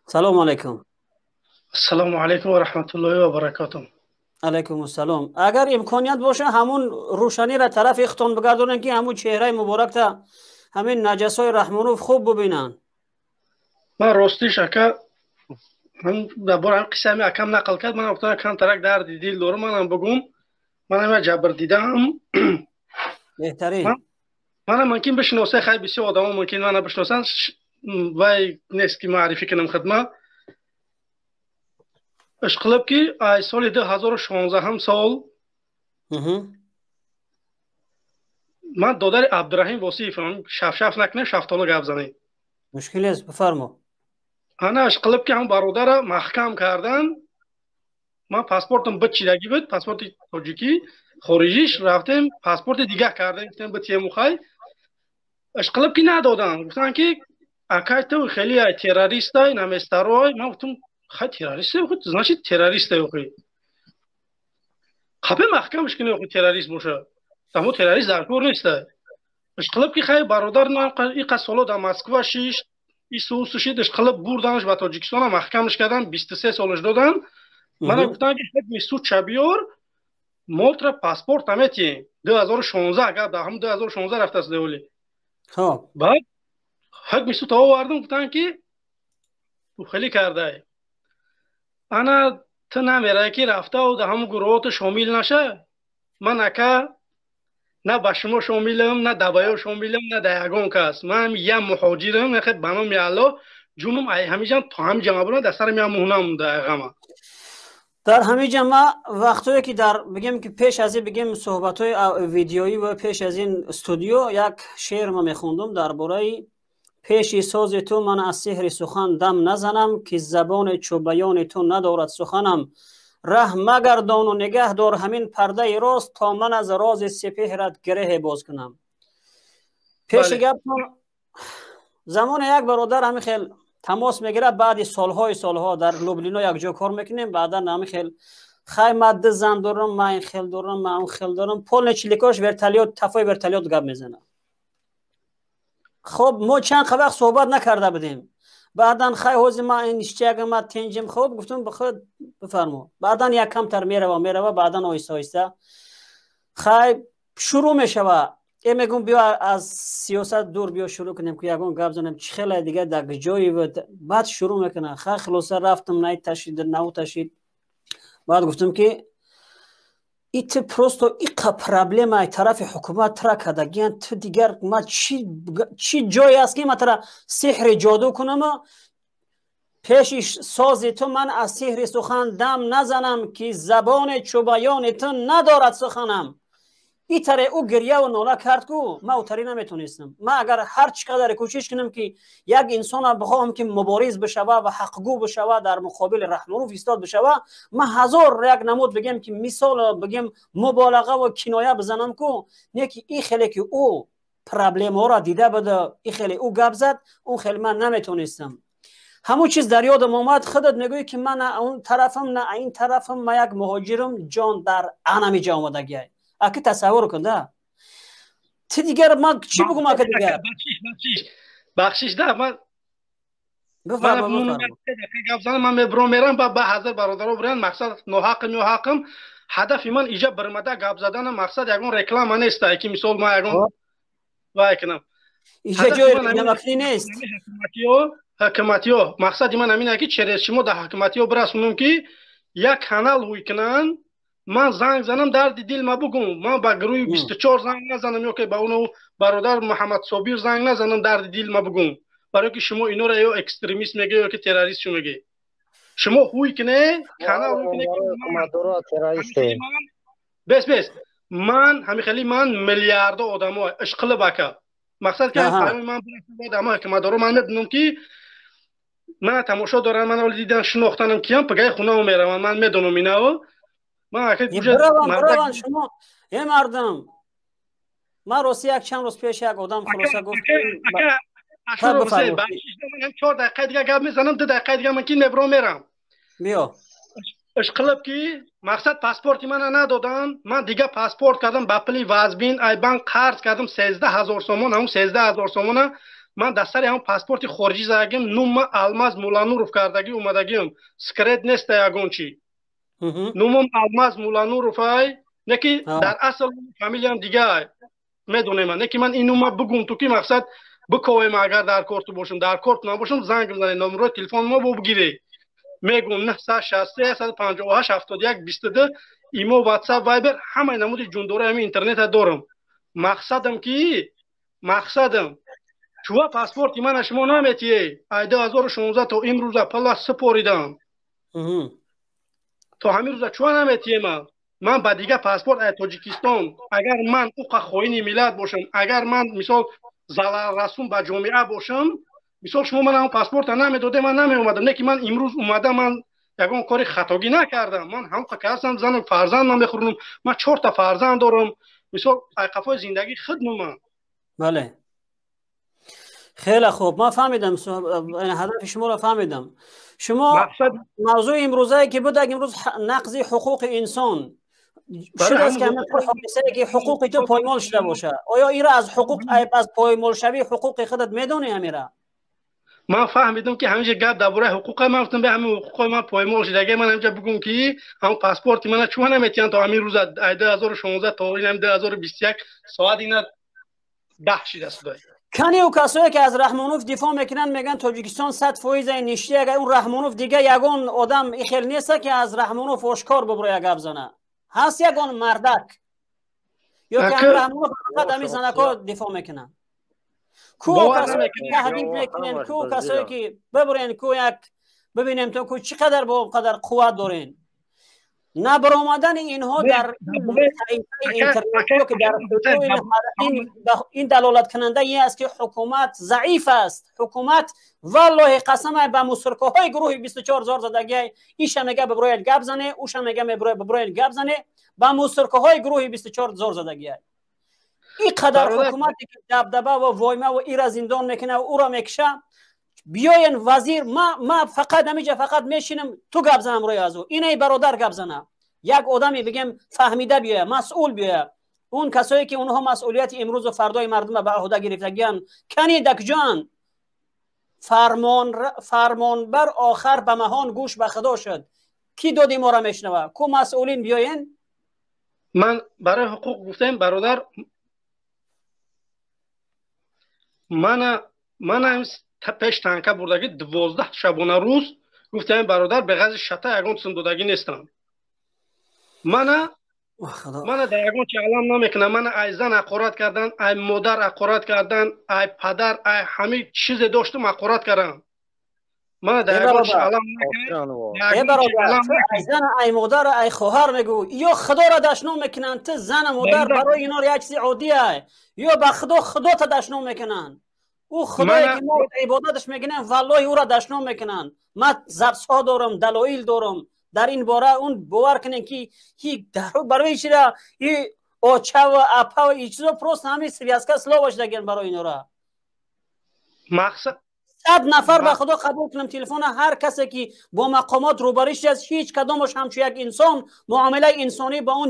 Салому алайкум. Ассалому алайкум ва раҳматуллоҳи ва баракатуҳ. Алайкум ассалом. Агар имконият боша, ҳамун рӯшаниро тарафи худтон бигардонем, ки ҳамун чеҳраи муборакта ҳамин наҷасҳои Раҳмонов хуб бубинанд. Ман ростиш, ака, дар бораи ҳамин қиссаи акам нақл кард, манам гуфтам, камтарак дарди дил дорам, манам бугум, манам як ҷабр дидаам. Беҳтарин. Манам мумкин бишиноса, хай, бисёр одамо мумкин мана бишиносанд, вай нест ки маърифӣ кунам хидмат. Ишқилиб ки ай соли 2016 сол ман додари Абдураҳим Восиевам, шафшаф накунем, шафтоло гап занем. Мушкил нест, бифармо. Ана, ишқилиб ки ҳам бародара маҳкам кардан, ман паспортам бичидагӣ буд, паспорти тоҷикӣ, хориҷиш рафтем, паспорти дигар кардем, гуфтем битиему, хай, ишқилиб ки надодам, гуфтанд ки акай, ту хеле террористай, наместарой. Ман гуфтам, хай, террористе, значит террористе, охи қапе маҳкамш кунӣ, охи террорист боша, тамо террорист дар кор неста. Ишқилиб ки хай, бародар иқа соло дар Москва шишт, исусу шид, ишқилиб бурданаш ба Тоҷикистона, маҳкамш кардан, 23 солаш додан. Мана гуфтанд ки ҳукми суд биёр, мо тра паспорт наметиҳем. 2016 гап, дар ҳамн 2016 рафтааст деволи. Баъд ҳукми суд овардам, гуфтанд ки ту хеле кардай, ана ту намерай ки рафтау дар ҳамн гурӯҳото шомил наша. Ман, ака, на ба шумо шомилам, на дабаё шомилам, на да ягон кас. Ман як муҳоҷирам, ба номи Аллоҳ, ҷунум ай ҳамиҷан то ҳамиҷа мабурам, дар сарам як муҳна монда ғама. Дар ҳамиҷа ма вақтое ки дар бигем ки пеш аз ин бигем суҳбатҳои видеоӣ ва пеш аз ин студио як шеър ма мехондум дар бораи пеши сози ту ман аз сеҳри сухан дам назанам, ки забоне чу баёни ту надорад суханам. Раҳ магардону нигаҳ дор ҳамин пардаи рост, то ман аз рози сепеҳрат гиреҳе боз кунам. Пеши гаптон замоне як бародар ҳамин хел тамос мегирад, баъди солҳои солҳо дар Лублино якҷо кор мекунем. Баъдан ҳамин хел, хай, ман ду зан дорам, ман ин хел дорам, ман он хел дорам, полный чиликош вертолёт, тафои вертолёт гап мезанад. Хоб, мо чанд вақт суҳбат накарда будем. Баъдан, хай, ҳозир ман ин ништяк, ма тенҷим. Хоб, гуфтум, биход, бифармо. Баъдан як камтар мерава, мерава, баъдан оҳиста оҳиста, хай, шурӯъ мешава. Мегум, биё аз сиёсат дур, биё шурӯъ кунем ки ягон гап занем, чӣ хеле дига дар ҷои. Баъд шурӯъ мекунад. Хай, хулоса, рафтам, най ташид, нав ташид. Баъд гуфтам ки ити просто иқа проблема ай тарафи ҳукумат тра кардагиян, ту дигар ма чӣ ҷое аст ки ма тара сеҳри ҷоду кунаму? Пеши сози ту ман аз сеҳри сухан дам назанам, ки забоне чу баёни ту надорад суханам. Итаре ӯ гирьяву нола кард ку ман утари наметонистам. Ман агар ҳар чӣ қадаре кӯшиш кунам ки як инсона бихоҳам ки мубориз бишава ва ҳақгӯ бишава, дар муқобили Раҳмонов истод бишава, ман ҳазор як намуд бигем ки мисол бигем, муболаға ва киноя бизанам ку, не ки ин хеле ки ӯ проблемаҳоро дида буда, ин хеле ӯ гап зад, он хеле ман наметонистам. Ҳамун чиз дар ёдам омад. Худат мегӯӣ ки ман на он тарафам, на ин тарафам, ман як муҳоҷирам, ҷон дар анамиҷа омадагиай. Аки, тасаввур кун да, ти дигар ман чӣ бугум, ака, дигар? Бахшиш да, ман гап занам, ман мебурам, мерам ба ҳазар бародаро буран. Мақсад ноҳақм ё ҳақм, ҳадафи ман иҷа бармада гап заданам, мақсад ягон реклама неста ки мисол ман ягон вай кунам. Иҷа ҷои рекламакунӣ нест. Ҳукуматиё, мақсади ман ҳамин ки через шумо дар ҳукуматиё бирасонам ки як канал ҳуй кунанд, ман занг занам, дарди дил ма бугум. Ман ба гурӯҳи 24 занг назанам ё ки ба уно бародар Муҳаммадсобир занг назанам, дарди дил ма бугум, барое ки шумо инора ё экстремист меге, ё ки террорист шу меге. Шумо ҳуй кине, канал ҳуй кине. Бес, бес, ман ҳами хели ман миллиардо одамо ишқилиб, ака, мақсад ки ман ама ҳукуматдоро ман медонам ки ман тамошо дорам, ман оли дидан, шинохтанам киям, пагаи хонао меравам, ман медонам инао. Бираванд шумо, э мардум. Ман рости як чанд рӯз пеш як одам хулоса гуфт. 4 дақиқа дига гап мезанам, 2 дақиқа дига ман ки мебурам, мерам. Биё. Ишқилиб ки мақсад паспорти мана надоданд, ман дига паспорт кардам, ба пули вазбин ай банк қарз кардам, 13 000 сомон. Ҳамун 13 000 сомона Ман дар сари ҳамон паспорти хориҷӣ задагим, нумма Алмаз Муллануров кардагӣ омадагим. Секрет неста ягон чӣ. Нумам Алмаз Муллануров ай, не ки дар асл фамилиям дига ай. Медонем, не ки ман ин нума бигум ту ки мақсад биковем, агар дар корту бошум, дар корт набошум, занг бизанед, номерои телефони мо бигиред. Мегум 963 158 71 22, имо, WhatsApp, Viber, ҳамаи намуди ҷундораи ҳамин интернета дорам. Мақсадам ки, мақсадам чува паспорти мана шумо наметиҳед. Ай 2016 то имрӯза пала супоридам. То ҳамин рӯза чува наметиҳе ман? Ман ба дига паспорт ай Тоҷикистон, агар ман уқа хоини миллат бошам, агар ман мисол залалрасун ба ҷомеа бошам, мисол шумо ман ҳамон паспорта намедоде, ман намеомадам. Не ки ман имрӯз омада, ман ягон кори хатогӣ накардам. Ман ҳамқа кардам, занам фарзандам мехӯрдам, ман чорта фарзанд дорам. Мисол ай қафои зиндагӣ хидмам ман. Бале. Хеле хуб, ман фаҳмидам, ҳадафи шуморо фаҳмидам. Шумо мавзӯи имрӯзае ки буд, имрӯз нақзи ҳуқуқи инсон шудааст, ки ҳодисае ки ҳуқуқи ту поймол шуда бошад. Оё инро аз ҳуқуқ, аз поймолшавии ҳуқуқи худат медонӣ ҳамира? Ман фаҳмидам ки ҳамиша гап дар бораи ҳуқуқа, ман гуфтам бе ҳамин ҳуқуқҳои ман поймол шудаги, ман ҳамиша бигум ки ҳамон паспорти мана чума наметиҳанд то ҳамин рӯза, ай 2016 то ин 2021 соат ина 10 шидааст. Кани ӯ касое ки аз Раҳмонов дифоъ мекунанд, мегӯянд Тоҷикистон 100% ништи, агар он Раҳмонов дига ягон одам ихел неста ки аз Раҳмонов ошкор буброя гап зана. Ҳаст ягон мардак ё ки Раҳмонов фақат ҳамин занако дифоъ мекунанд? Ку касое ки таҳдид мекунанд, ку касое ки бибурен, ку як бибинем то ку чӣ қадар бо қадар қувват дорен. Набаромадани инҳо дар интернет ки дар ин далолаткунанда ин аст ки ҳукумат заиф аст. Ҳукумат валлоҳи қасам ба мусуркаҳои гурӯҳи 24 зор задагиай, иша мега биброяд гап зане, уша мега биброяд гап зане, ба мусуркаҳои гурӯҳи 24 зор задагиай. Ин қадар ҳукумате ки дабдаба ва войма ва ира зиндон мекуна ва ӯро мекиша, биёен вазир, ма фақат ҳамиҷа фақат мешинам, ту гап занам рӯи аз ӯ, инай бародар гап зана. Як одаме бигем фаҳмида биёя, масъул биёя. Он касое ки онҳо масъулияти имрӯзу фардои мардума ба ӯҳда гирифтагиянд, кани дакҷон фармонбар охар ба маҳон гӯш ба худо шуд. Ки доди моро мешунава? Ку масъулин биёен? Ман барои ҳуқуқ гуфтем, бародар, мана пеш танка бурдагӣ 12 шабона рӯз гуфтем, бародар, бе ғайзи шата ягон чизм додагӣ нестам. Мана дар ягон чи алам намекунам. Мана ай зан ҳақорат кардан, ай модар ҳақорат кардан, ай падар, ай ҳамин чизе доштум ҳақорат кардам. Мана дар ягон чи алам накардам. Ай зан, ай модар, ай хоҳар мегӯ, ё худоро дашном мекунанд. Ту зана модар барои инҳо як чизи оддӣ ай, ё ба худо худота дашном мекунанд. Ӯ худое ки мо ибодаташ мекунем, валлоҳи ӯро дашном мекунанд. Ман забсҳо дорам, далоил дорам дар ин бора. Он бовар кунем ки барои чира и оча ва апа ва и чизо просто ҳамин связка слово шудаген барои инора. Мақсад 100 нафар ба худо қабул кунам телефона, ҳар касе ки бо мақомот рӯбарӯ шудааст, ҳеҷ кадомаш ҳамчун як инсон муомилаи инсонӣ ба он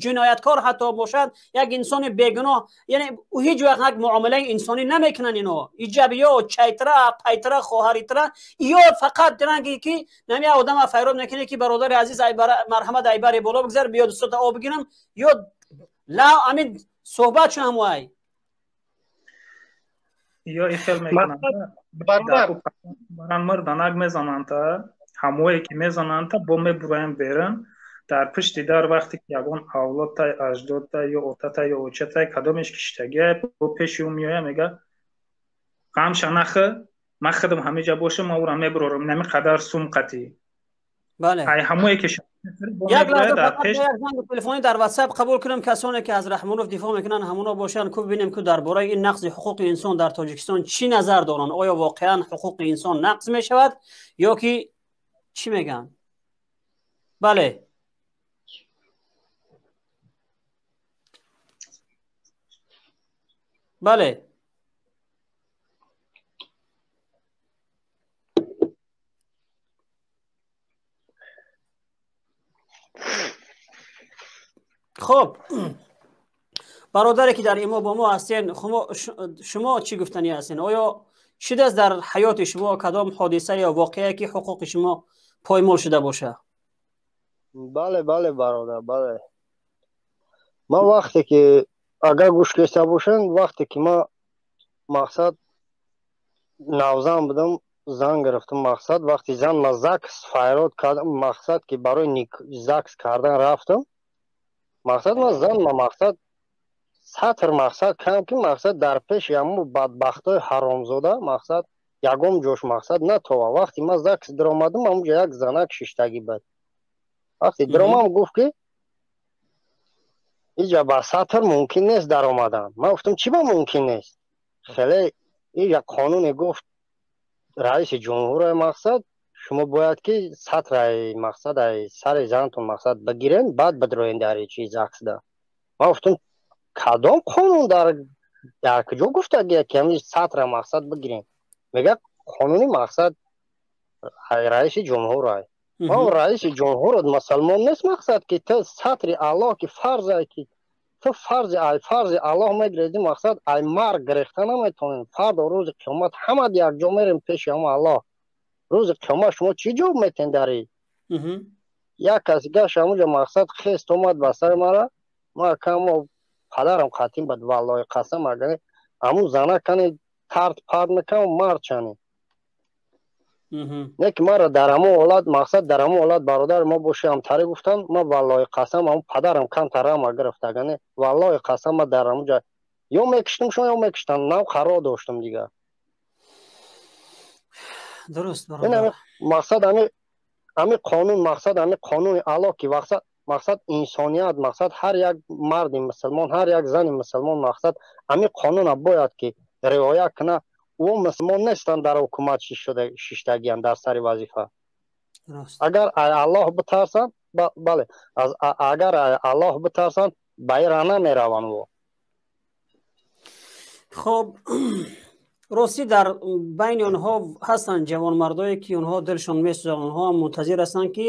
ҷинояткор ҳатто бошад, як инсони бегуноҳ, яъне ҳеҷ вақт як муомилаи инсонӣ намекунанд ино. Иҷабиё, чайтра, пайтра, хоҳаритра, ё фақат дранги ки нами одама файрод мекунад ки бародари азиз, марҳамат, айбари боло бигзар, биё дусота об бигирам, ё ла амин суҳбат шун ҳамвай. Ё ихел мекунанд, баран мурданак мезананд, ҳамое ки мезананд, бо мебураем берун. Дар пушти дар вақте ки ягон авлодтай, аҷдодтай ё отатай ё очатай кадомеш киштагиай, бо пеши ӯ меоя, мега ғамша нахӯ, ман худам ҳамиҷа бошам, ман ӯра мебурорам, инами қадар сум қатӣ. Бале. Ай ҳамое ки як лаҳза фақат як занги телефонӣ дар ватсап қабул кунам. Касоне ки аз Раҳмонов дифоъ мекунанд, ҳамоно бошанд, ку бибинем ку дар бораи ин нақзи ҳуқуқи инсон дар Тоҷикистон чӣ назар доранд. Оё воқеан ҳуқуқи инсон нақз мешавад ё ки чӣ мегӯянд? Бале. Бале. Хуб, Бародаре ки дар имо бо мо ҳастен, шумо чӣ гуфтанӣ ҳастен? Оё шудааст дар ҳаёти шумо кадом ҳодиса ё воқеае, ки ҳуқуқи шумо поймол шуда бошад? Бале, бале, бародар, бале. Ман вақте ки, агар гӯш кеста бошанд, вақте ки ман, мақсад, навзан будам, зан гирифтам, мақсад, вақти зан ма ЗАГС файрод кардам, мақсад, ки барои ЗАГС кардан рафтам, мақсад, ма зан ма, мақсад, сатр, мақсад, кам ки, мақсад, дар пеши ҳамун бадбахтои ҳаромзода, мақсад, ягон ҷош, мақсад, натова. Вақти ма ЗАГС даромадам, ҳамунҷо як занак шиштагӣ буд. Вақти даромам, гуфт, ки иҷа ба сатр мумкин нест даромадан. Ман гуфтам: «Чӣ ба мумкин нест?» Хеле иҷа қонуне, гуфт, раиси ҷумҳур, мақсад, шумо бояд ки сатраи, мақсад, ай сари занатон, мақсад, бигирен, баъд бидроен дар чи ЗАГСда. Ман гуфтам: «Кадом қонун, дар куҷо гуфтагия, ки ҳамин сатра, мақсад, бигирем?» Мега: «Қонуни, мақсад, раиси ҷумҳур ай». Ман: «Раиси ҷумҳурат мусалмон нест, мақсад, ки ту сатри Аллоҳ, ки фарзе, ки ту фарзи ай фарзи Аллоҳ мегирезӣ, мақсад, ай марг гирехта наметавонем. Фардо рӯзи қиёмат ҳамад якҷо мерем пеши ҳама Аллоҳ. Рӯзи қиёмат шумо чӣ ҷавоб метен?» Дари як каси гаш ҳамуҷо, мақсад, хест омад ба сари мара. Ма камо падарам қатим бад, валлоҳи қасам, агар ҳамун зана кани тарт парт мекам, мард чани не ки мара дар ҳамон ҳолат, мақсад, дар ҳамон ҳолат, бародари мо боши ҳамтарӣ гуфтан, ма, валлоҳи қасам, ҳамун падарам камтар рама гирифт, агане, валлоҳи қасам, ма дар ҳамун ҷой ё мекиштам шумо, ё мекиштам, нав қарор доштам дигар. Дуруст. Мақсад, ҳами қонун, мақсад, ҳами қонуни Аллоҳ, ки мақсад, инсоният, мақсад, ҳар як марди мусулмон, ҳар як зани мусулмон, мақсад, ҳами қонуна бояд ки риоя кунад. Ӯ мусулмон нестанд, дар ҳукумат шиштагиянд, дар сари вазифа. Агар Аллоҳ битарсанд, бале, агар Аллоҳ битарсанд, ба ин ра намераванд ӯ. Хоб, ростӣ, дар байни онҳо ҳастанд ҷавонмардое, ки онҳо дилшон месӯзад. Онҳо мунтазир ҳастанд, ки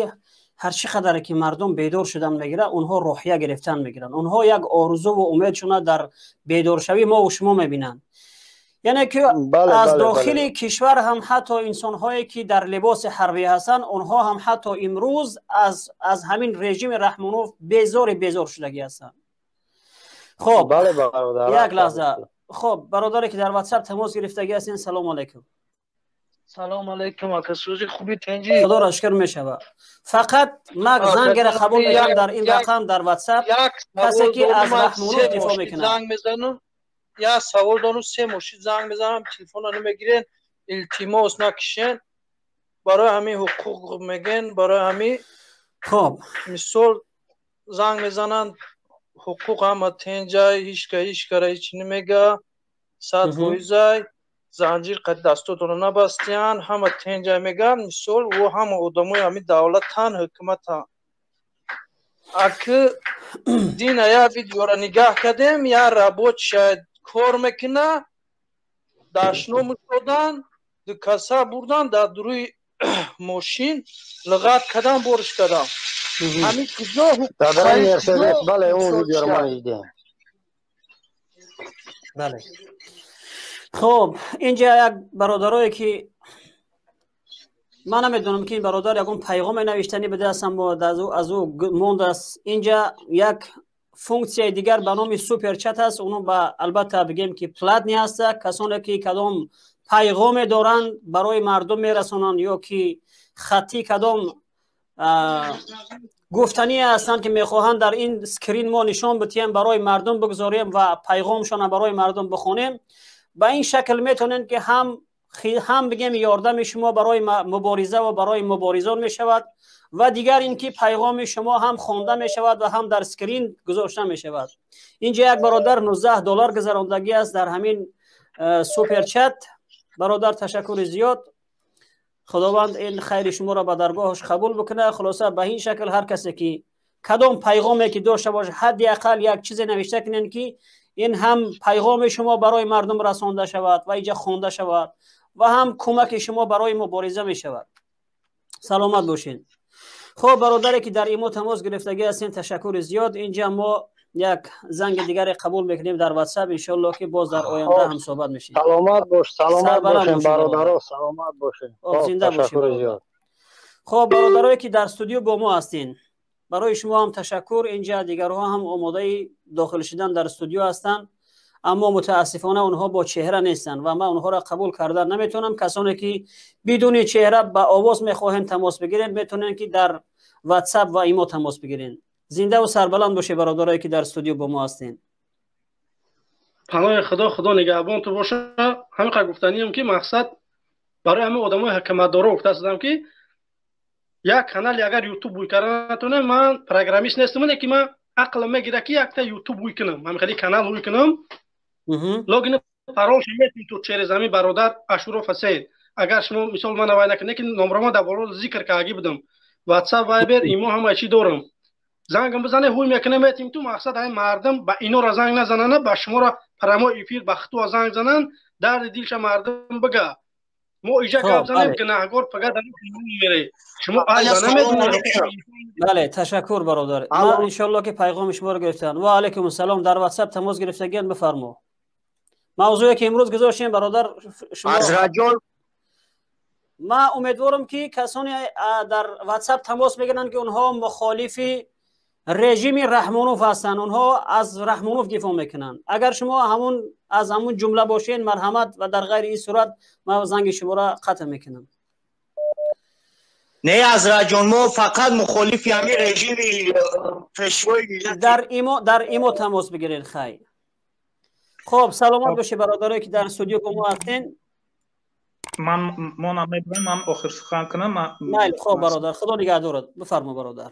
ҳар чӣ қадаре ки мардум бедор шудан мегирад, онҳо рӯҳия гирифтан мегиранд. Онҳо як орзуву умедшона дар бедоршавӣ мову шумо мебинанд. Яъне ки аз дохили кишвар ҳам ҳатто инсонҳое, ки дар либоси ҳарбӣ ҳастанд, онҳо ҳам ҳатто имрӯз аз ҳамин режими Раҳмонов безори безор шудагӣ ҳастанд. Хоб, як лаҳза. Хоб, бародаре, ки дар Ватсап тамос гирифтагӣ ҳастин, салому алайкум. Салом алайкум, ака, сӯзи хуби, тенҷӣ? Худоро шукр, мешава. Фақат мак зангера қабул мекунам дар ин рақам дар Ватсап, касе ки аз Раҳмонов дифоъ мекунад. Занг мезанам, як савол дорам. Се мошин занг мезанам, телефонро намегирен. Илтимос, накишен. Барои ҳамин ҳуқуқ мегӯен, барои ҳамин. Хоб. Мисол, занг мезананд, ҳуқуқ ҳама тенҷай, ҳичка ҳичкара ҳеч намега, 100 фоизай, занҷир қад дастотонро набастиян, ҳама тенҷай мегӯянд. Мисол, ӯ ҳама одамои ҳамин давлатан, ҳукуматан. Аки дина як видеора нигаҳ кардем, як рабочий кор мекуна, дашному додан, ду каса бурдан, дар дуруи мошин лиғат кардан, бориш кардан. Ҳамин куҷо? Бале, он видеоро ман дидем. Бале. Хоб, инҷа як бародарое, ки ман намедонам, ки ин бародар ягон пайғоме навиштанӣ будааст, аммо аз ӯ мондааст. Инҷа як функсияи дигар ба номи суперчат аст. Оно ба, албатта, бигем, ки платный ҳаста. Касоне, ки кадом пайғоме доранд, барои мардум мерасонанд ё ки хаттӣ кадом гуфтанӣ ҳастанд, ки мехоҳанд дар ин скрин мо нишон битиҳем, барои мардум бигузорем ва пайғомшона барои мардум бихонем, ба ин шакл метавонем, ки ҳам бигем, ёрдами шумо барои мубориза ва барои муборизон мешавад ва дигар ин ки пайғоми шумо ҳам хонда мешавад ва ҳам дар скрин гузошта мешавад. Инҷа як бародар 19 доллар гузарондагӣ аст дар ҳамин суперчат. Бародар, ташаккури зиёд, Худованд ин хайри шуморо ба даргоҳаш қабул бикунад. Хулоса, ба ин шакл ҳар касе, ки кадом пайғоме ки дошта бошад, ҳадди ақал як чизе навишта кунед, ки ин ҳам пайғоми шумо барои мардум расонда шавад ва инҷа хонда шавад ва ҳам кӯмаки шумо барои мубориза мешавад. Саломат бошед. Хоб, бародаре, ки дар имо тамос гирифтагӣ ҳастем, ташаккури зиёд. Инҷа мо Як занги дигаре қабул мекунем дар WhatsApp, иншоалло ки боз дар оянда ҳам суҳбат мешем. Саломат бош, саломат бошем, бародаро, саломат бошем. Зинда бошем. Хоб, бародарое ки дар студио бо мо ҳастин, барои шумо ҳам ташаккур. Инҷа дигарҳо ҳам омодаи дохил шудан дар студио ҳастанд, аммо мутаассифона онҳо бо чеҳра нестанд ва ман онҳоро қабул карда наметавонам. Касоне ки бидуни чеҳра ба овоз мехоҳем тамос бигиред, метавонед ки дар WhatsApp ва имо тамос бигиред. Зиндаву сарбаланд бошед, бародарое ки дар студио бо мо ҳастед. Паноҳи Худо, Худо нигаҳбон ту боша. Ҳамин қадр гуфтанием, ки мақсад барои ҳамин одамои ҳукуматдоро гуфта шудам, ки як канали агар Ютуб буй карда натонем, ман программист нестам, ки ман ақлам мегира, ки якта Ютуб буй кунам, ҳамин хели канал ҳуй кунам, логин, парол метин ту через ҳамин бародар Ашуров Ҳасейн. Агар шумо мисол мана вай накунед, ки номрома дар боло зикр кардагӣ будам, WhatsApp, Viber, имо, ҳама чӣ дорам, зангам бизане, ҳуй мекунем, метим ту. Мақсад, ҳамин мардум ба инора занг назанана, ба шуморо прямой эфир ба хутуа занг зананд, дарди дилша мардум бига. Мо иҷа гап занем, гунаҳгор пага дар мере, шумо айба намедонед. Бале, ташаккур, бародар. Ман иншоалло ки пайғоми шуморо гирифтам. Ва алайкум ассалом. Дар WhatsApp тамос гирифтагиан, бифармо. Мавзӯе ки имрӯз гузоштем, бародар, шумо. Азраҷон. Ман умедворам, ки касоне дар WhatsApp тамос мегиранд, ки онҳо мухолифи режими Раҳмонов ҳастанд, онҳо аз Раҳмонов дифоъ мекунанд. Агар шумо ҳамун аз ҳамун ҷумла бошед, марҳамат, ва дар ғайри ин сурат ман занги шуморо қатъ мекунам. Не, Азраҷон, мо фақат мухолифи ҳамин режими пешвои миллат. Дар имо тамос бигиред. Хай, хоб, саломат бошед, бародарое ки дар студио бо мо ҳастен. Ман мо намедонам, ман охир сухан кунам. Майли, хоб, бародар, Худо нигаҳдорад, бифармо, бародар.